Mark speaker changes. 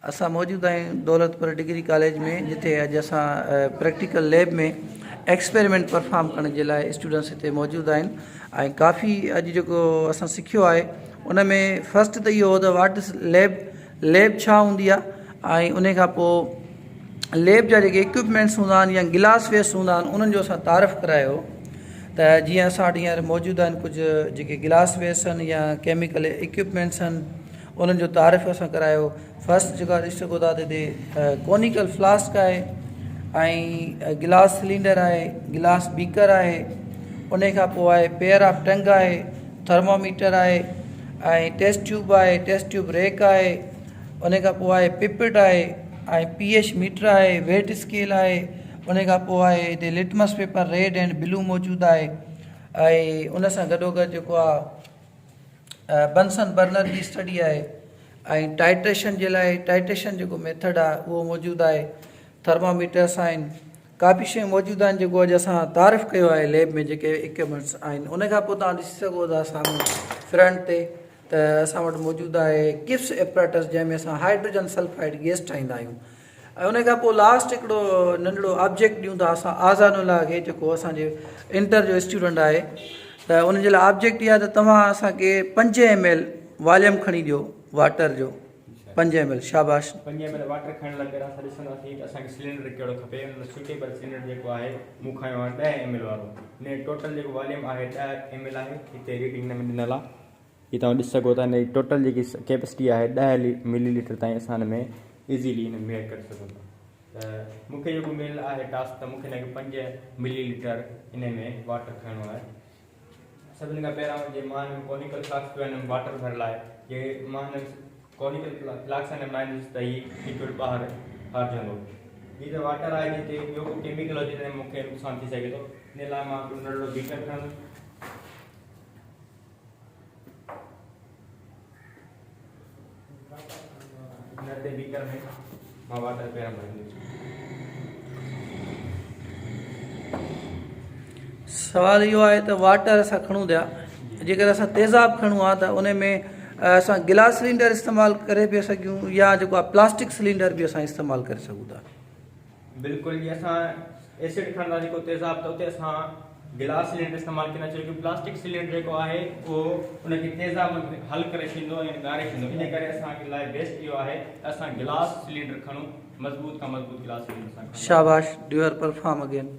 Speaker 1: اسان موجود آهيون دولتپور ڊگري ڪاليج ۾ جتي اڄ اسان پريڪٽيڪل ليب ۾ ايڪسپيريمينٽ پرفارم ڪرڻ جي لاء اسٽوڊنٽس هتي موجود آهن ۽ ڪافي اڄ جيڪو اسان سکيو آهي ان ۾ فرسٽ ته اهو هو ته what is lab lab ڇا هوندي آهي ۽ ان کان پوء ليب جا جيڪي اڪوپمينٽس هوندا آهن يا گلاس ويس هوندا آهن انهن جو اسان تعارف ڪرايو ته جيئن اسان وٽ هينئر موجود آهن ڪجهه جيڪي گلاس ويس آهن يا ڪيميڪل اڪوپمينٽس آهن انهن جو تعارف اسان ڪرايو. فرسٽ جيڪا ڏسي سگهو ٿا ته هتي ڪونيڪل فلاسڪ آهي ۽ گلاس سلينڊر آهي گلاس بيڪر آهي ان کان پوء آهي پيئر آف ٽنگ آهي ٿرموميٽر آهي ۽ ٽيسٽ ٽيوب آهي ٽيسٽ ٽيوب ريڪ آهي ان کان پوء آهي پپٽ آهي ۽ پي ايڇ ميٽر آهي ويٽ اسڪيل آهي ان کان پوء آهي هتي litmus paper red and blue موجود آهي ۽ ان سان گڏو گڏ جيڪو آهي بنسن برنر جي اسٽڊي آهي ۽ ٽائٽريشن جي لاء ٽائٽريشن جيڪو ميٿڊ آهي اهو موجود آهي ٿرماميٽرس آهن ڪافي شيون موجود آهن جيڪو اڄ اسان تعارف ڪيو آهي ليب ۾ جيڪي اڪوپمينٽس آهن ان کان پوء توهان ڏسي سگهو ٿا سامهون فرنٽ تي ته اسان وٽ موجود آهي ڪفس ايپراٽس جنهن ۾ اسان هائڊروجن سلفائڊ گيس ٺاهيندا آهيون ۽ ان کان پوء لاسٽ هڪڙو ننڍڙو آبجيڪٽ ڏيون ٿا اسان آزان الله کي جيڪو اسان جي انٽر جو اسٽوڊنٽ آهي ته ان جي لاء آبجيڪٽ اها ته توهان اسان کي پنج ايم ايل واليم کڻي ڏيو واٽر جو پنج ايم ايل شاباش.
Speaker 2: پنج ايم ايل واٽر کڻڻ لاء پهريان اسان ڏسنداسين ته اسان کي سلينڊر ڪهڙو کپي ان لاء سوٽيبل سلينڊر جيڪو آهي مون کنيو آهي ڏهه ايم ايل وارو ان جو ٽوٽل جيڪو واليم آهي ڏهه ايم ايل آهي هتي ريڊنگ هن ۾ ڏنل آهي هي توهان ڏسي سگهو ٿا هن جي ٽوٽل جيڪي ڪيپسٽي آهي ڏهه ملي ليٽر تائين اسان هن ۾ ايزيلي هن ميئر ڪري سگهون ٿا ته مون کي جيڪو مليل آهي ٽاسڪ ته مون کي هن کي 5 ملي ليٽر ان ۾ واٽر کڻڻو آهي. سڀني کان پهريان جي مان هن ۾ ڪونيڪل فلاسڪ پيو هن ۾ واٽر ڀريل آهي جي مان هن ڪونيڪل فلاسڪ هن ۾ لاهيندس ته هي لڪوئڊ ٻاهر هارجندو. هي ته واٽر آهي جتي ٻيو ڪو ڪيميڪل هجي ته مون کي نقصان ٿي سگهي ٿو ان لاء مان هڪڙو ننڍڙو بيڪر کڻندس.
Speaker 1: سوال اهو آهي ته واٽر اسان کڻون ٿا جيڪڏهن اسان تيزاب کڻون ها ته ان ۾ اسان گلاس سلينڊر استعمال ڪري پيا سگهون يا جيڪو آهي پلاسٽڪ سلينڊر به اسان استعمال ڪري سگهون ٿا.
Speaker 2: بلڪل جي اسان ايسڊ کڻندا جيڪو تيزاب ته اتي اسان گلاس سلينڊر استعمال ڪندا ڇو جو پلاسٽڪ سلينڊر جيڪو آهي اهو ان کي تيزاب ۾ حل ڪري ڇڏيندو ۽ ڳاري ڇڏيندو ان ڪري اسان لاء بيسٽ اهو آهي ته اسان گلاس سلينڊر کڻون مضبوط کان مضبوط گلاس سلينڊر اسان کڻندا
Speaker 1: شاباش ڊيور پرفارم اگين.